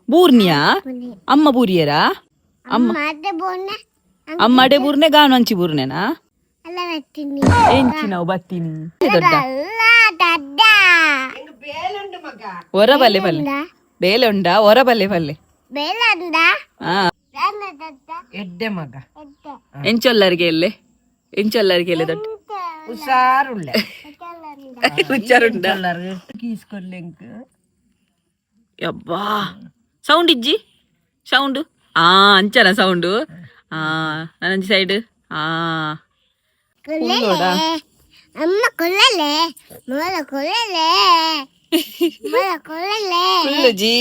ಬೂರ್ನಿಯಾ? ಅಮ್ಮ ಬೂರಿಯರಾ? ಅಮ್ಮ ಅಮ್ಮಡೆ ಬೂರ್ನೆ ಗಾನು ಅಂಚಿ ಬೂರ್ನೆನಾ? ಎಂಚಿ ನಾವು ಬತ್ತೀನಿ ದೊಡ್ಡ ಹೊರ ಬಲ್ಲೆ ಪಲ್ಲೆ ಬೇಲೆ ಉಂಡಾ? ಹೊರ ಬಲ್ಲೆ ಪಲ್ಲೆ. ಹಾ. ಎಡ್ಡೆ ಮಗ. ಎಂಚೊಲ್ಲರಿಗೆ ಎಲ್ಲೆ, ಎಂಚೊಲ್ಲರಿಗೆ ಎಲ್ಲೆ ದೊಡ್ಡ? ಹುಷಾರುಳ್ಳೆ. ಹುಚ್ಚಾರುಂಡ. ಕೀಸ್ಕೊಡ್ಲಿಂಕ್. ಯಬ್ಬಾ, ಸೌಂಡ್ ಇಜ್ಜಿ, ಸೌಂಡ್. ಆ ಅಂಚನ ಸೌಂಡು. ಆ ನಂಜಿ ಸೈಡ್. ಆ ಕುಲ್ಲೋಡ. ಅಮ್ಮ ಕೊಲ್ಲಲೆ, ಮೊಲ ಕೊಲ್ಲಲೆ, ಮೊಲ ಕೊಲ್ಲಲೆ. ಕುಲ್ಲುಜಿ.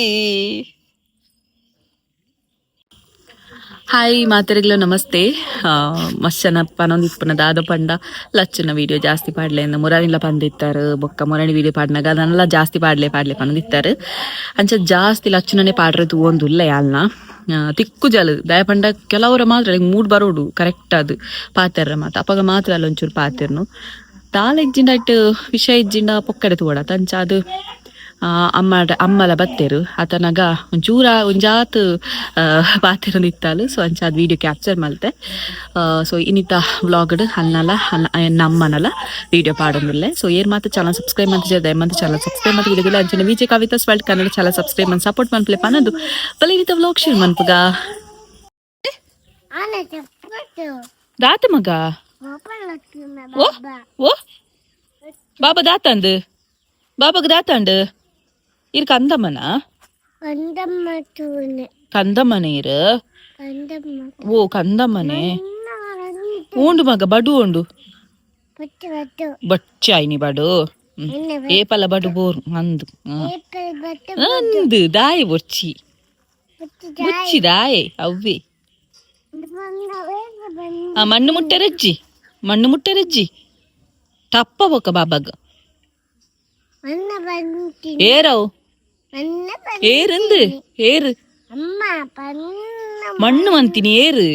ಹಾಯ್ ಮಾತರಿಗ್ಲು, ನಮಸ್ತೆ. ಮಸ್ಸನ ಪನೊಂದು ಇಪ್ಪನ ದಾದ ಪಂಡ, ಲಚ್ಚನ ವೀಡಿಯೋ ಜಾಸ್ತಿ ಪಾಡ್ಲೆ ಅಂದ ಮುರಾನಿಲ ಪಂದಿತ್ತಾರೆ. ಬೊಕ್ಕ ಮುರಾಣಿ ವೀಡಿಯೋ ಪಾಡ್ನಾಗ ಅದನ್ನೆಲ್ಲ ಜಾಸ್ತಿ ಪಾಡ್ಲೆ ಪಾಡ್ಲೆ ಪನೊಂದಿತ್ತಾರೆ. ಅಂಚ ಜಾಸ್ತಿ ಲಚ್ಚನನೆ ಪಾಡ್ರೆ ತೂವೊಂದುಲ್ಲ ಯಾಲ್ನ. ತಿಕ್ಕು ಜಲ ದಯ ಪಂಡ ಕೆಲವರ ಮಾತ್ರ ಮೂಡ್ ಬರೋಡು ಕರೆಕ್ಟ್ ಅದು ಪಾತೆರ್ರ ಮಾತ ಅಪಗ ಮಾತ್ರ ಅಲ್ಲ ಒಂಚೂರು ಪಾತೆರ್ನು. ದಾಲ ಇಜ್ಜಿಂಡ it ವಿಷಯ ಇಜ್ಜಿಂಡ ಪೊಕ್ಕಡೆ ತೂವಡ ತಂಚ ಅದು. ಅಮ್ಮ ಅಮ್ಮಲ ಬತ್ತೇರು ಆತನಗ ಒಂಚೂರ ಒಂಜಾತ್ ಪಾತೆರೊಂದು ಇತ್ತಾಲು. ಸೊ ಅಂಚ ಅದು ವಿಡಿಯೋ ಕ್ಯಾಪ್ಚರ್ ಮಲ್ತೆ. ಸೊ ಇನ್ನಿತ ವ್ಲಾಗ್ಡ್ ಅಲ್ನಲ ನಮ್ಮನಲ ವಿಡಿಯೋ ಪಾಡೊಂದುಲ್ಲೆ. ಸೊ ಏರ್ ಮಾತ ಚಾನಲ್ ಸಬ್ಸ್ಕ್ರೈಬ್ ಮಂತ್ ದಯಮಂತ ಚಾನಲ್ ಸಬ್ಸ್ಕ್ರೈಬ್ ಮಂತ್ ವಿಡಿಯೋದಿಲ್ಲ. ಅಂಚನೆ Vijay Kavitha world Kannada channel subscribe Mann support ಮನ್ಪ್ಲೆ ಪನದು ಬಲೆ. ಇನ್ನಿತ ವ್ಲಾಗ್ ಶುರು ಮನ್ಪುಗ. ಆನೆ ಚಪ್ಪಟ್ಟು. ದಾತ ಮಗ? ಓ ಓ, ಬಾಬಾ ದಾತಂದು, ಬಾಬಾಗ ದಾತಂಡು. ಇರ್ ಕಂದಮ್ಮನ? ಕಂದಮ್ಮ ತೂನೆ. ಕಂದಮ್ಮನೆ ಇರು. ಕಂದಮ್ಮ. ಓ ಕಂದಮ್ಮನೆ. ಉಂಡು ಮಗ, ಬಡು ಉಂಡು. ಬಟ್ಟು ಬಟ್ಟು. ಬಚ್ಚಾಯ್ನಿ ಬಡು. ಏಪಲ ಬಡು ಬೋರು ಅಂದು. ಏಪಲ್ ಬಟ್ಟು. ಅಂದು ದಾಯಿ ಬೊಚ್ಚಿ. ಬಟ್ಟು. ಬುಚ್ಚಿ ದಾಯೆ ಅವ್ವೆ. ಆ ಮಣ್ಣು ಮುಟ್ಟೆರಜ್ಜಿ, ಮಣ್ಣು ಮುಟ್ಟೆರಜ್ಜಿ. ತಪ್ಪ ಬೊಕ್ಕ ಬಾಬಾಗ. ಅನ್ನ ಬಂತೀನಿ. ಏರವು? ಅನ್ನ. ಏರಂದು ಏರು. ಅಮ್ಮ ಬನ್ನ. ಮಣ್ಣು ಮಂತೀನಿ ಏರು.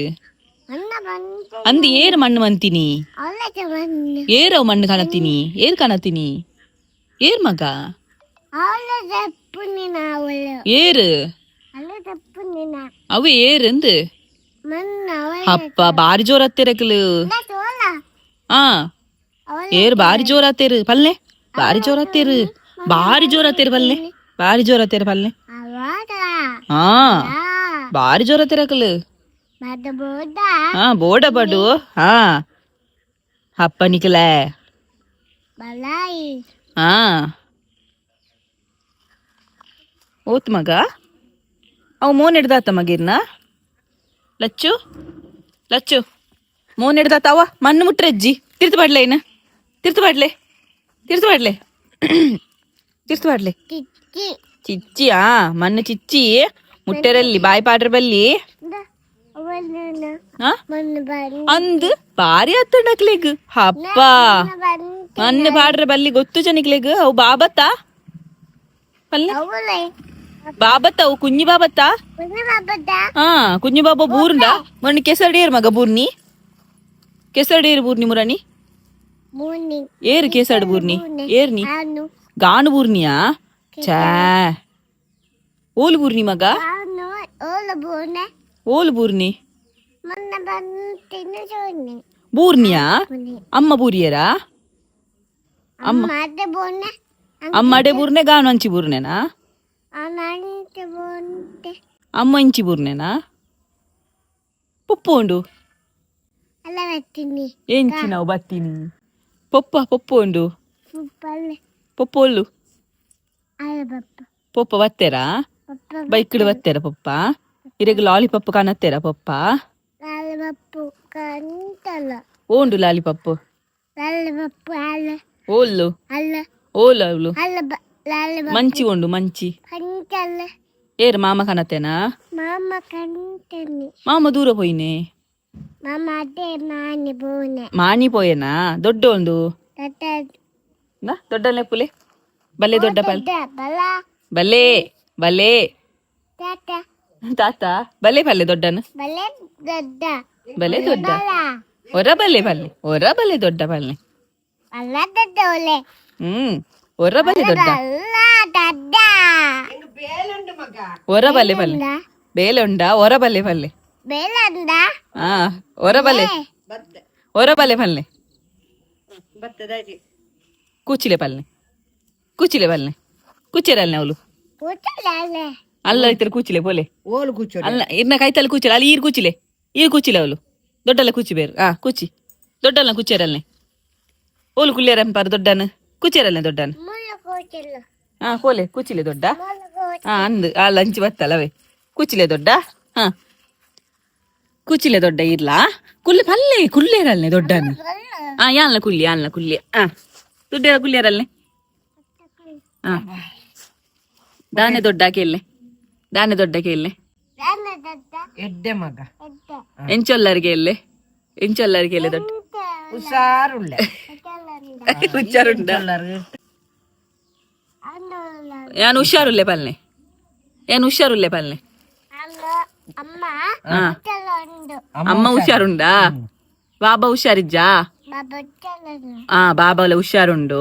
ಅನ್ನ ಬಂತ. ಅಂದು ಏರು ಮಣ್ಣು ಮಂತೀನಿ. ಅವಳ ಬನ್ನ. ಏರವು ಮಣ್ಣು ಕಾಣತೀನಿ, ಏರ್ ಕಾಣತೀನಿ, ಏರ್ ಮಗ. ಅವಳ ತಪ್ಪು ನೀನ ಅವಳು. ಏರು. ಅವಳ ತಪ್ಪು ನೀನ. ಅವು ಏರಂದು. ಮಣ್ಣು ಅವಳ. ಅಪ್ಪ, ಬಾರಿ ಜೋರ್ ಹತ್ತಿರಕಲು. ತೋಲ. ಆ. ಅವಳ. ಏರು ಬಾರಿ ಜೋರ್ ಹತ್ತೇರು ಪಲ್ಲೆ, ಬಾರಿ ಜೋರ್ ಹತ್ತೇರು, ಬಾರಿ ಜೋರ್ ಹತ್ತೇರು ಪಲ್ಲೆ, ಬಾರಿ ಜೋರ್ ಹತ್ತೇರು ಪಲ್ಲೆ. ಅವಾಗ. ಹಾ, ಬಾರಿ ಜೋರ್ ಹತ್ತಿರಕಲು. ಮದ ಬೋದ. ಹಾ, ಬೋಡ ಬಡು. ಹಾ, ಅಪ್ಪ ನಿಕಲೆ. ಬಲಾಯಿ. ಹಾ, ಓತ್ ಮಗ. ಅವು ಮೋನ್ ಹಿಡ್ದಾತ ಮಗಿರ್ನ. ಲಚ್ಚು, ಲಚ್ಚು, ಮೋನ್ ಹಿಡ್ದಾತ ಅವ. ಮಣ್ಣು ಮುಟ್ರಜ್ಜಿ. ತಿರ್ತು ಪಾಡ್ಲೆ ಇನ್ನು, ತಿರ್ತು ಪಾಡ್ಲೆ, ತಿರ್ತು ಪಾಡ್ಲೆ, ತಿರ್ತು ಪಾಡ್ಲೆ. ಚಿಕ್ಕಿ. ಚಿಚ್ಚಿ. ಆ ಮಣ್ಣು ಚಿಚ್ಚಿ ಮುಟ್ಟೆರಲ್ಲಿ ಬಾಯಿ ಪಾಡ್ರ ಬಲ್ಲಿ. ಅವನ. ಹಾ. ಮಣ್ಣು ಬಂದ. ಅಂದ್ ಬಾರಿ ಅತ್ತಂಡಕ್ಲೆಗ್ ಹಪ್ಪ. ಬಂತ. ಮಣ್ಣು ಪಾಡ್ರ ಬಲ್ಲಿ ಗೊತ್ತು ಜನಿಕ್ಲೆಗ್. ಅವು ಬಾಬತ್ತಾ ಪಲ್ಲೆ. ಅವಳೇ. ಬಾಬತ್ತ, ಅವು ಕುഞ്ഞಿ ಬಾಬತ್ತಾ. ಬಾಬದ. ಹಾ, ಕುഞ്ഞಿ ಬಾಬಾ ಬೂರ್ಂದ ಮೊನ್ನೆ ಕೆಸರಡೇರು ಮಗ ಬೂರ್ನಿ, ಕೆಸರಡೇರು ಬೂರ್ನಿ ಮುರಾಣಿ. ಮೂನಿ. ಏರು ಕೇಸಡ್ ಬೂರ್ನಿ ಏರ್ನಿ? ಆನು. ಗಾನು ಬೂರ್ನಿಯಾ? ಛೇ, ಓಲು ಬೂರ್ನಿ ಮಗ? ಆನು ಓಲ ಬೋನೆ. ಓಲು ಬೂರ್ನಿ. ಮನ್ನ ಬಂತಿನ ಜೋನಿ. ಬೂರ್ನಿಯಾ? ಅಮ್ಮ ಬೂರಿಯರಾ? ಅಮ್ಮ ಅದೇ ಬೋನೆ. ಅಮ್ಮಡೆ ಬೂರ್ನೆ ಗಾನು ಅಂಚಿ ಬೂರ್ನೆನಾ? ಅನಂತ ಬೋಂತೆ. ಅಮ್ಮ ಇಂಚಿ ಬೂರ್ನೆನಾ? ಪೊಪ್ಪು ಉಂಡು. ಅಲ್ಲ ಬರ್ತೀನಿ. ಎಂಚಿ ನಾವು ಬತ್ತೀನಿ. ಪೊಪ್ಪ, ಪೊಪ್ಪು ಉಂಡು. ಪಪ್ಪಲ್ಲ. ಪೊಪ್ಪು ಒಲ್ಲು? ಅಲ್ಲ ಪಪ್ಪ. ಪೊಪ್ಪ ಬತ್ತೇರಾ? ಪಪ್ಪ. ಬೈಕ್ಡ್ ಬತ್ತೇರ ಪೊಪ್ಪ? ಇರೆಗ್ ಲಾಲಿಪಪ್ ಕಾಣತ್ತೇರ ಪೊಪ್ಪ? ಲಾಲ ಪಪ್ಪು ಕಂತಲ್ಲ. ಓಂಡು ಲಾಲಿಪಪ್ಪು? ಲಾಲ ಪಪ್ಪು ಅಲ್ಲ. ಓಲ್ಲು? ಅಲ್ಲ. ಓಲು ಅವಳು? ಅಲ್ಲ ಲಾಲ. ಮಂಚಿ ಉಂಡು ಮಂಚಿ. ಕಂತಲ್ಲ. ಏರ್ ಮಾಮ ಕಾಣತ್ತೇನಾ? ಮಾಮ ಕಂತನಿ. ಮಾಮ ದೂರ ಪೋಯಿನೆ. ಮಾಮ ಅದೇ ಮಾನಿ ಬೋನೆ. ಮಾಣಿ ಪೋಯೇನಾ? ದೊಡ್ಡ ಒಂದು. ತತ್ತ. ದೊಡ್ಡ ಪುಲೆ ಬಲ್ಲೆ, ದೊಡ್ಡ ಪಲ್. ಬಲ. ಬಲ್ಲೆ ಬಲ್ಲೆ. ತಾತ. ತಾತ ಬಲ್ಲೆ ಪಲ್ಲೆ ದೊಡ್ಡನ. ಬಲೆ ದೊಡ್ಡ. ಬಲೆ ದೊಡ್ಡ. ಬಲ. ಹೊರ ಬಲ್ಲೆ ಪಲ್ಲೆ, ಹೊರ ಬಲ್ಲೆ ದೊಡ್ಡ ಪಲ್ಲೆ. ಅಲ್ಲ ದೊಡ್ಡ ಒಲೆ. ಹೊರ ಬಲ್ಲೆ ದೊಡ್ಡ. ಅಲ್ಲ ದೊಡ್ಡ. ಒರ ಬಲ್ಲೆ ಪಲ್ಲೆ ಬೇಲೆ ಉಂಡಾ? ಒರ ಬಲ್ಲೆ ಪಲ್ಲೆ. ಬೇಲಂದ. ಹಾ, ಒರ ಬಲ್ಲೆ, ಒರ ಬಲ್ಲೆ ಪಲ್ಲೆ. ಕೂಚಿಲೆ ಪಲ್ಲೆ, ಕೂಚಿಲೆ ಪಲ್ಲೆ, ಕೂಚಿರಲ್ನೆ ಅವಳು. ಕೂತಲೇ. ಅಲ್ಲ, ಇತರ ಕೂಚಿಲೆ ಪೋಲೆ. ಓಲು ಕೂಚೋಡು. ಅಲ್ಲ, ಇರ್ನ ಕೈತಲ್ಲಿ ಕೂಚಿಲೆ. ಅಲ್ಲಿ ಈರ್ ಕೂಚಿಲೆ, ಈರ್ ಕೂಚಿಲೆ ಅವಳು. ದೊಡ್ಡಲ್ಲ ಕೂಚಿ ಬೇರು. ಆ ಕೂಚಿ ದೊಡ್ಡಲ್ಲ ಕೂಚೇರಲ್ನೆ. ಓಲು ಕುಲ್ಲೇರಂಪಾರು ದೊಡ್ಡನ ಕೂಚೇರಲ್ನೆ ದೊಡ್ಡನ. ಮುಳ್ಳು ಕೂತಿಲ್ಲ. ಹಾ, ಪೋಲೆ, ಕೂಚಿಲೆ ದೊಡ್ಡ. ಮುಳ್ಳು ಕೂಚಿ. ಹಾ, ಅಂದು ಆ ಲಂಚ್ ಬತ್ತಲ್ಲವೇ. ಕೂಚಿಲೆ ದೊಡ್ಡ. ಹಾ, ಕೂಚಿಲೆ ದೊಡ್ಡ. ಇರ್ಲಾ ಕುಲ್ಲೆ ಪಲ್ಲೆ ಕುಲ್ಲೇರಲ್ನೆ ದೊಡ್ಡನ. ಹಾ, ಯಾನ್ಲ ಕುಲ್ಲಿ, ಯಾನ್ಲ ಕುಲ್ಲಿ. ಹಾ, ದುಡ್ಡೇರ ಕುಲ್ಲೇರಲ್ನೆ. ಹಾ, ದಾನೆ ದೊಡ್ಡ ಕೇಳ್ನೆ, ದಾನೆ ದೊಡ್ಡ ಕೇಳ್ನೆ. ದಾನ ದದ್ದ. ಎಡ್ಡೆ ಮಗ. ಎದ್ದೆ. ಎಂಚೊಲ್ಲರಿಗೆ ಎಲ್ಲೆ, ಎಂಚೊಲ್ಲರಿಗೆ ಎಲ್ಲೆ ದೊಡ್ಡ? ಹುಷಾರುಳ್ಳೆ. ಹುಷಾರುಂಡ? ಯಾನು ಹುಷಾರುಲ್ಲೆ ಪಲ್ನೆ, ಯಾನು ಹುಷಾರುಲ್ಲೆ ಪಲ್ನೆ. ಅಮ್ಮ. ಹಾ. ಉಂಡು. ಅಮ್ಮ ಹುಷಾರುಂಡಾ? ಬಾಬಾ ಹುಷಾರಿಜ್ಜಾ? ಬಾಬಾ ಚಲನ. ಆ ಬಾಬಾಲ ಹುಷಾರುಂಡು.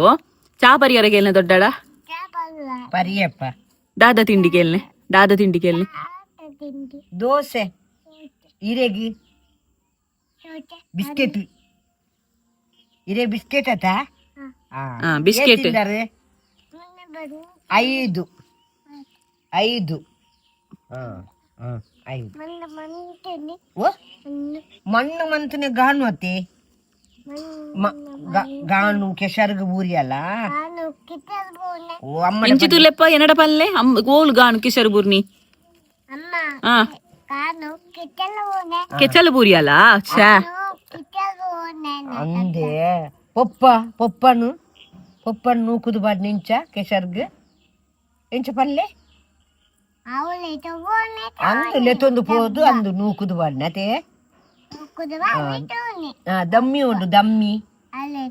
ಚಾ ಪರಿಯರ ಕೇಳ್ನೆ ದೊಡ್ಡಡ. ಚಾಪಲ್ಲ. ಪರಿಯಪ್ಪ. ದಾದ ತಿಂಡಿ ಕೇಳ್ನೆ, ದಾದ ತಿಂಡಿ ಕೇಳ್ನೆ. ಆಟ ತಿಂಡಿ. ದೋಸೆ ಇರೆಗಿ. ಸೂಚೆ. ಬಿಸ್ಕೆಟ್ ಇರೆ, ಬಿಸ್ಕೆಟ್ ಆತ. ಹಾ, ಬಿಸ್ಕೆಟ್. ತಿಂದಾರೆ? ಮೊನ್ನೆ ಬಂದು. ಐದು ಐದು. ಹಾ ಹಾ, ಐದು. ಮೊನ್ನೆ ಮಂತೀನಿ. ಓ. ಮಣ್ಣು. ಮಣ್ಣು ಮಂತನೆ ಗಾನು ಅತ್ತೆ. ಮಣ್ಣು. ಗಾನು ಕೆಸರ್ಗ ಬೂರಿಯಲ್ಲ. ನಾನು ಕಿತ್ತಲ್ ಬೋನೆ. ಓ ಅಮ್ಮ. ಇಂಚಿ ತುಲೆಪ್ಪ ಎನ್ನಡ ಪಲ್ಲೆ ಅಮ್ಮ ಗೋಲ್ ಗಾನು ಕಿಶರ್ ಬುರ್ನಿ. ಅಮ್ಮ. ಹಾ. ಕಾನು ಕಿತ್ತಲ್ ಬೋನೆ. ಕೆಚ್ಚಲು ಬೂರಿ ಅಲ್ಲ, ಛೇ. ಕಿತ್ತಲ್ ಬೋನೆ. ಅಂದೆ ಪೊಪ್ಪ ಪೊಪ್ಪನು ಪೊಪ್ಪನು ನೂಕುದು ಬಾಡ್ ನಿಂಚ ಕೆಸರ್ಗ್ ಎಂಚ ಪಲ್ಲೆ. ಅವಳು ಬೋನೆ. ಅಂದು ಲೆತ್ತೊಂದು ಪೋದು ಅಂದು ನೂಕುದು ಬಾಡ್ನ ಅತೆ. ಕುದುವ ತೋನೆ. ಆ, ದಮ್ಮಿ ಉಂಡು, ದಮ್ಮಿ. ಅಲ್ಲೇ.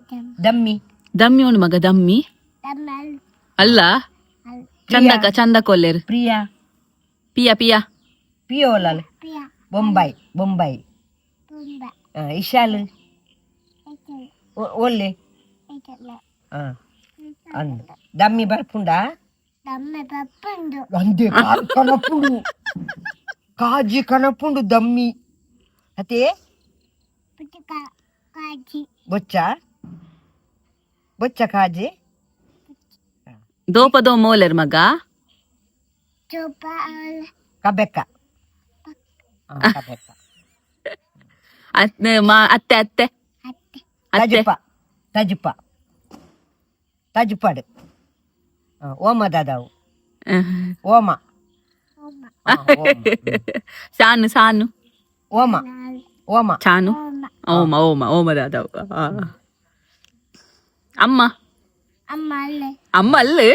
ದಮ್ಮಿ. ದಮ್ಮಿ ಉಂಡು ಮಗ, ದಮ್ಮಿ. ತಮ್ಮ. ಅಲ್ಲ, ಚಂದಕ ಚಂದ ಕೊಲ್ಲೇರು. ಪ್ರಿಯಾ. ಪಿಯ ಪಿಯ. ಪಿಯೋಲಲ್. ಪಿಯ. ಬೊಂಬಾಯಿ ಬೊಂಬಾಯಿ. ತುಂಬ. ಆ, ಇಶಾಲ್. ಒಲ್ಲೆ. ಆ, ಅಂದು ದಮ್ಮಿ ಬರ್ಪುಂಡಾ? ತಮ್ಮ ಪಪ್ಪುಂಡು. ಅಂದೆ ಕನಪುಂಡು, ಕಾಜಿ ಕನಪುಂಡು ದಮ್ಮಿ ಅತೆ. ಪುಟ್ಟ ಕಾಜಿ. ಬೊಚ್ಚ ಬೊಚ್ಚ ಕಾಜಿ. ದೋಪ ದೋ ಮೋಲೆರ್ ಮಗ. ಚೋಪ ಅವಳ. ಕಬೆಕ್ಕ, ಆ, ಕಬೆಕ್ಕ. ಅತ್ತೆ ಅತ್ತೆ. ಅತ್ತೆ. ಅತ್ತೆ. ತಜುಪ ತಜುಪ ತಜುಪಾಡು. ಆ, ಓಮ ದಾದಾವು ಓಮ. ಓಮ. ಆ, ಓಮ. ಸಾನು ಸಾನು. ಓಮ ಓಮ. ಚಾನು. ಓಮ. ಓಮ ಓಮ ಓಮ ದಾದವು. ಆ. ಅಮ್ಮ. ಅಮ್ಮ ಅಲ್ಲೇ. ಅಮ್ಮ ಅಲ್ಲೇ.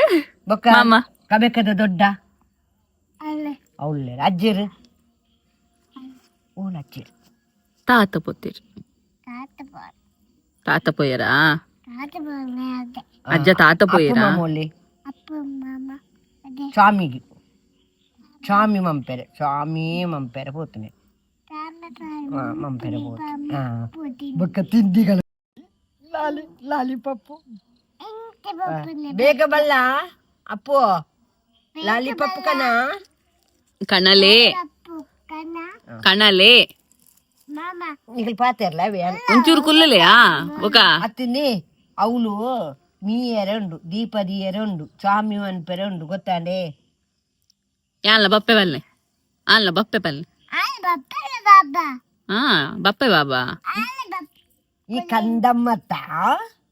ಬೊಕ್ಕ. ಮಾಮ. ಕಬೆಕ್ಕದ ದೊಡ್ಡ. ಅಲ್ಲೇ. ಅವಳ್ಳೆ ಅಜ್ಜಿರು ಓಲ್ ಅಜ್ಜಿರು. ತಾತ ಪೊತ್ತಿರ್. ತಾತ ಬೋನ್. ತಾತ ಪೋಯರಾ? ತಾತ ಬೋನೆ ಅದೇ. ಅಜ್ಜ ತಾತ ಪೋಯರಾ? ಮಾಮೂಲಿ. ಅಪ್ಪ ಮಾಮ ಅದೇ. ಸ್ವಾಮಿಗೆ ಸ್ವಾಮಿ ಮಂಪೆರೆ, ಸ್ವಾಮಿ ಮಂಪೆರೆ ಪೋತನೆ. ತಾತ. ಮಂಪೆರೆ ಪೋತು. ಪೂತಿ. ಬೊಕ್ಕ ತಿಂಡಿಗಳು ಲಾಲಿ ಲಾಲಿ ಪಪ್ಪು. ಎಂತ ಪಪ್ಪುನೆ. ಬೇಗ ಬಲ್ಲ ಅಪ್ಪು, ಲಾಲಿ ಪಪ್ಪು ಕಣ. ಕಣಲೆ. ಪಪ್ಪು ಕಣ. ಕಣಲೆ. ಮಾಮ. ನಿಗಲ್ ಪಾತೆರ್ಲ. ಒಂಚೂರು ಕುಲ್ಲಲೆಯಾ ಒಕ. ಅತ್ತಿನಿ ಅವಳು ಮೀಯರೆ ಉಂಡು, ದೀಪದಿಯರೆ ಉಂಡು, ಸ್ವಾಮಿ ಅನ್ಪೆರೆ ಉಂಡು, ಗೊತ್ತಾಂಡೆ? ಯಾನ್ಲ ಬಪ್ಪೆ ಬಲ್ಲೆ, ಆನ್ಲ ಬಪ್ಪೆ ಪಲ್ಲೆ. ಆಯ್ ಬಪ್ಪಲ ಬಾಬಾ. ಹಾ, ಬಪ್ಪೆ ಬಾಬಾ. ಆಯ್ ಬಪ್ಪ. ಈ ಕಂದಮ್ಮತ್ತ.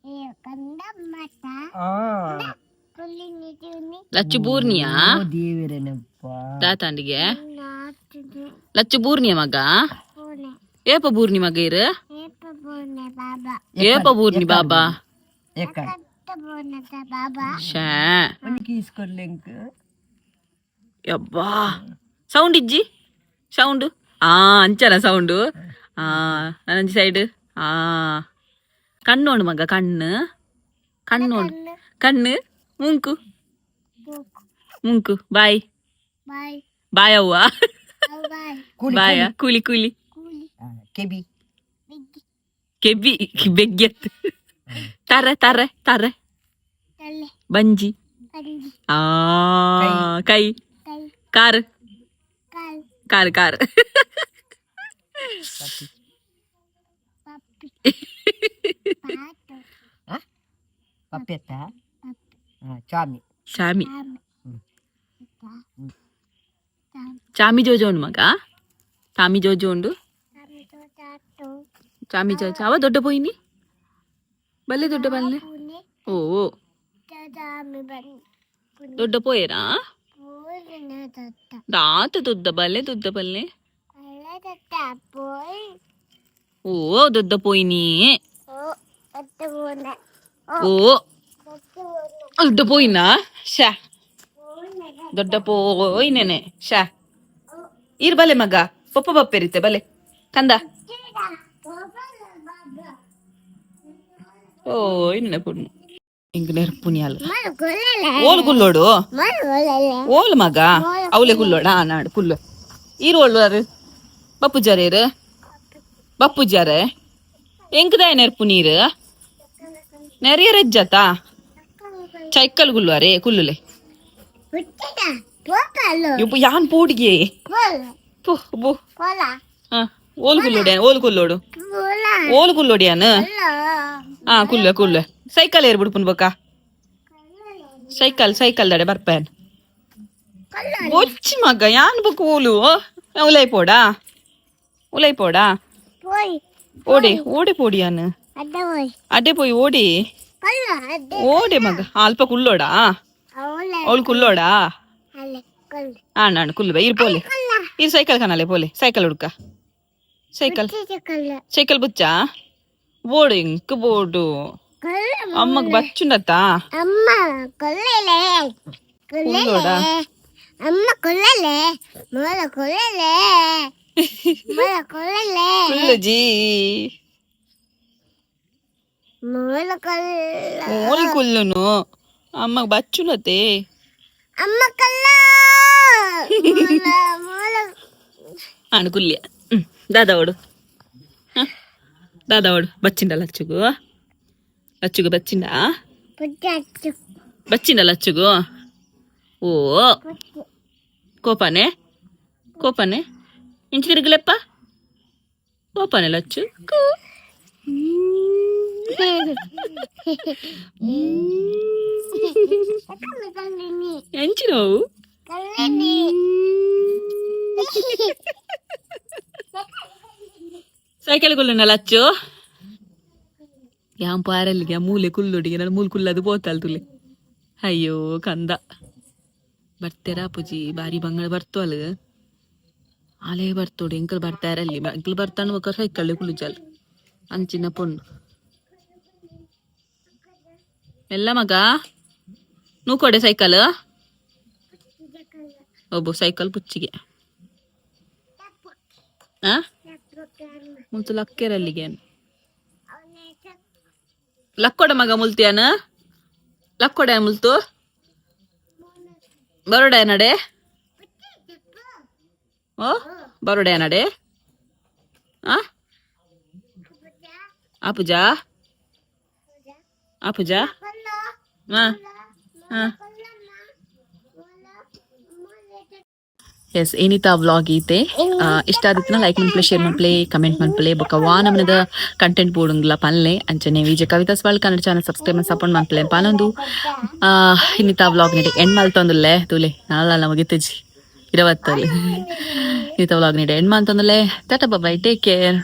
ಈ ಕಂದ ಮತ. ಆ. ಕುಲಿ ನಿಜುನಿ. ಲಚ್ಚು ಬೂರ್ನಿಯಾ? ಓ ದೇವರೇನಪ್ಪ. ತಾತಂಡಿಗೆ. ನಾಟುದು. ಲಚ್ಚು ಬೂರ್ನಿಯ ಮಗ. ಪೂನೆ. ಏಪ ಬೂರ್ನಿ ಮಗ ಇರು. ಏಪ ಬೋನೆ ಬಾಬಾ. ಏಪ ಬೂರ್ನಿ ಬಾಬಾ? ಎಕ್ಕ. ಕತ್ತ ಬೋನದ ಬಾಬಾ. ಶೇ. ಕೀಸ್ಕೊಡ್ಲಿಂಕ್. ಯಬ್ಬಾ, ಸೌಂಡ್ ಇಜ್ಜಿ, ಸೌಂಡ್. ಆ ಅಂಚನ ಸೌಂಡು. ಆ ನಂಜಿ ಸೈಡ್. ಆ ಕಣ್ಣೋಣು ಮಗ, ಕಣ್ಣು ಕಣ್ಣೋಣು, ಕಣ್ಣು, ಮುಂಕು. ಮುಂಕು, ಬಾಯ್. ಬಾಯ್. ಬಾಯ್ ಅವ್ವ. ಬಾಯ್. ಕೂಲಿ. ಬಾಯ, ಕೂಲಿ ಕೂಲಿ. ಕೂಲಿ. ಕೆಬಿ. ಬಿಗ್ಗಿ. ಕೆಬಿ ಬೆಗ್ಗೆತ್. ತರೆ ತರೆ ತರೆ. ತಲೆ. ಬಂಜಿ. ಬಂಜಿ. ಆ ಕೈ. ಕೈ. Car. Car. Car car. ಪಪ್ಪಿ. ಪಾಟು. ಪಪ್ಪೆತ್ತ ಚಾಮಿ. ಚಾಮಿ. ಚಾಮಿ. ಚಾಮಿ ಜೋಜೋ ಉಂಡು ಮಗ, ಚಾಮಿ ಜೋಜೋ ಉಂಡು. ಚಾಮಿ ಚಾಟು. ಚಾಮಿ ಜೋಜೋ ಅವ ದೊಡ್ಡ ಪೋಯಿನಿ ಬಲ್ಲೆ, ದೊಡ್ಡ ಬಲ್ಲೆ. ಪುಣೆ. ಓ. ಚಾಮಿ ಬನ್ನಿ. ದೊಡ್ಡ ಪೋಯರಾ? ಪೋಲಿನ ದತ್ತ. ದಾತ ದೊಡ್ಡ ಬಲ್ಲೆ, ದೊಡ್ಡ ಬಲ್ಲೆ. ಅಲ್ಲ ದತ್ತ ಪೋಯ್. ಓ, ದೊಡ್ಡ ಪೋಯಿನಿ. ಓ ದತ್ತ ಬೋನ. ಓ. ದತ್ತ ಬೋನ. ದೊಡ್ಡ ಪೋಯಿನಾ? ಶಾ, ದೊಡ್ಡ ಪೋಯಿನೇನೆ. ಶಾ, ಈರ್ ಬಲೆ ಮಗ, ಪಪ್ಪ ಬಪ್ಪೆರಿತೆ ಬಲೆ ಕಂದ. ಓ, ಇನ್ನೆ ಪುಣ್ಣು ಇಂಗ್ ನೆರ್ಪುನಿಯಾಲ. ಓಲ್ ಗುಲ್ಲೋಡು? ಓಲ್ ಮಗ, ಅವಲೆ ಗುಲ್ಲೋಡ? ನಾಡು ಕುಲ್ಲು. ಈರು ಒಳ್ಳುವಾರು ಬಪ್ಪುಜಾರೇರು, ಬಪ್ಪುಜಾರೆ. ಎಂಕದಾಯ ನೆರ್ಪು ನೀರು ನೆರೆಯ ರಜ್ಜತಾ. ಚೈಕಲ್ ಗುಲ್ವಾರೆ, ಕುಲ್ಲುಲೆ. ಇಪ್ಪ ಯಾನ್ ಪೋಡಿಗೆ ಪೋ ಬೋ. ಹಾ, ಓಲ್ ಕುಲ್ಲೋಡಿಯಾನ? ಓಲ್ ಕುಲ್ಲೋಡು? ಓಲ್ ಕುಲ್ಲೋಡಿಯಾನ? ಹಾ, ಕುಲ್ಲ ಕುಲ್ಲ. ಸೈಕಲ್ ಏರ್ ಬಿಡ್ಪುನ್ ಬೊಕ್ಕ. Cycle cycle ದಡೆ ಬರ್ಪೇನ್. ಬೊಚ್ಚಿ ಮಗ, ಯಾನ್ ಬೊಕ್ಕ ಓಲು ಉಲೈ ಪೋಡಾ, ಉಲೈ ಪೋಡಾ. ಓಡೆ ಓಡೆ ಪೋಡಿಯಾನ್? ಅಡ್ಡೆ ಪೋಯಿ ಓಡಿ ಓಡೆ ಮಗ. ಅಲ್ಪ ಕುಲ್ಲೋಡಾ? ಅವಳು ಕುಲ್ಲೋಡಾ? ಆಣ್ ಕುಲ್ಲು ಬೈ. ಇರ್ ಪೋಲೆ, ಇರ್ ಸೈಕಲ್ ಕನಲೆ ಪೋಲೆ. ಸೈಕಲ್ ಹುಡ್ಕ, ಸೈಕಲ್ ಸೈಕಲ್ ಬುಚ್ಚ ಬೋಡು, ಇಂಕ್ ಬೋಡು. ಅಮ್ಮಗ್ ಬಚ್ಚುಂಡತ್ತಾ? ಅಮ್ಮ ಕೊಲ್ಲಲೆ. ಕುಲ್ಲೋಡಾ? ಅಮ್ಮ ಕೊಲ್ಲಲೆ, ಮೊಲ ಕೊಲ್ಲಲೆ, ಮೊಲ ಕೊಲ್ಲಲೆ. ಕುಲ್ಲುಜಿ. ಮೊಲ ಕೊಲ್ಲ. ಓಲ್ ಕುಲ್ಲುನು? ಅಮ್ಮಗ್ ಬಚ್ಚುನತೆ. ಅಮ್ಮ ಕಲ್ಲ, ಮೊಲ ಮೊಲ. ಆಣ್ ಕುಲ್ಯ. ದಾದಾ ಓಡು, ದಾದಾ ಓಡು. ಬಚ್ಚಿಂಡ ಲಚ್ಚುಗು? ಲಚ್ಚುಗು ಬಚ್ಚಿಂಡ? ಪುಟ್ಟ. ಬಚ್ಚಿಂಡ ಲಚ್ಚುಗು? ಓ, ಕೋಪನೆ ಕೋಪನೆ. ಇಂಚಿ ತಿರುಗಲೆಪ್ಪ. ಕೋಪನೆ ಲಚ್ಚು? ಕೂ. ಕಲ್ಲಿನಿ. ಎಂಚಿ ನೋವು? ಕಲ್ಲಿನಿ. ಸೈಕಲ್ ಕುಲ್ಲುನ ಲಚ್ಚು? ಯಾಂ ಪಾರಲ್ಲಿಗೆ ಮೂಲೆ ಕುಲ್ಲುಡಿಗೆ ನಾನು ಮೂಲೆ ಕುಲ್ಲದು ಪೋತಲ್ ತುಲೆ. ಅಯ್ಯೋ ಕಂದ, ಬರ್ತೀರಾ ಪೂಜಿ? ಬಾರಿ ಬಂಗಳ ಬರ್ತವಲ್ಲ, ಆಲೇ ಬರ್ತೋಡು. ಎಂಕಲ್ ಬರ್ತಾರಲ್ಲಿ, ಎಂಕಲ್ ಬರ್ತಾನು ఒక ಸೈಕಲ್ ಕುಲ್ಲುಜಲ್. ಅಂಚಿನ ಪೊಣ್ಣು ಎಲ್ಲ ಮಗ. ನೂಕೊಡೆ ಸೈಕಲ್. ಒಬ್ಬ ಸೈಕಲ್ ಪುಚ್ಚಿಗೆ. ಆ ಮುಲ್ತು ಲಕ್ಕೆರಲ್ಲಿಗೆ ಲಕ್ಕೊಡ ಮಗ. ಮುಲ್ತಿಯಾನ ಲಕ್ಕೊಡೆ ಮುಲ್ತು ಬರೋಡೆ ನಡೆ. ಓ, ಬರೋಡೆ ನಡೆ. ಆ ಆಪುಜಾ ಆಪುಜಾ. ಹಾ ಹಾ. ಎಸ್, ಏನಿತ್ತ ವ್ಲಾಗ್ ಈತೆ. ಇಷ್ಟ ಆದಿತ್ತಿನ ಲೈಕ್ ಮನ್ಪ್ಲೆ, ಶೇರ್ ಮನ್ಪ್ಲೆ, ಕಮೆಂಟ್ ಮನ್ಪ್ಲೆ. ಬೊಕ್ಕ ವಾ ನಮನದ ಕಂಟೆಂಟ್ ಬೋಡುಂಗ್ಲ ಪನ್ಲೆ. ಅಂಚನೆ Vijaya Kavitha's world Kannada channel subscribe support ಮನ್ಪ್ಲೆ ಪಾನೊಂದು. ಇನ್ನಿತ ವ್ಲಾಗ್ ನೀಡಿ ಎಂಡ್ ಮಲ್ತೊಂದುಲ್ಲೆ. ತೂಲೆ, ನಾಳ ಮುಗಿತಜಿ ಇರವತ್ತಲ್ಲಿ. ಇನ್ನಿತ ವ್ಲಾಗ್ ನೀಡಿ ಎಂಡ್ ಮಲ್ತೊಂದುಲ್ಲೆ. Tata, bye, take care.